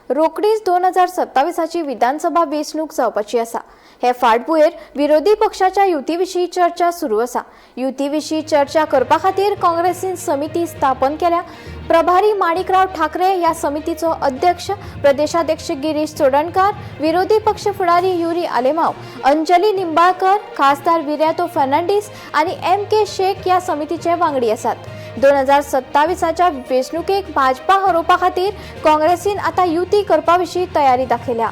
रोखडीच 2027ची विधानसभा वेंचणूक जावपाची आसा. हे फाटभुंयेर विरोधी पक्षाच्या युती विशीं चर्चा सुरू आसा. युती विशीं चर्चा करपा खातीर काँग्रेसीन समिती स्थापन केल्या. प्रभारी माणिकराव ठाकरे ह्या समितीचो अध्यक्ष, प्रदेशाध्यक्ष गिरीश चोडणकार, विरोधी पक्ष फुडारी युरी आलेमाव, अंजली निंबाळकर, खासदार विर्यातो फर्नांडीस आनी एम के शेख ह्या समितीचे वांगडी आसात. 2027च्या वेंचणुकेक भाजपा हरोवपा खातीर काँग्रेसीन आतां युती करपा विशीं तयारी दाखयल्या.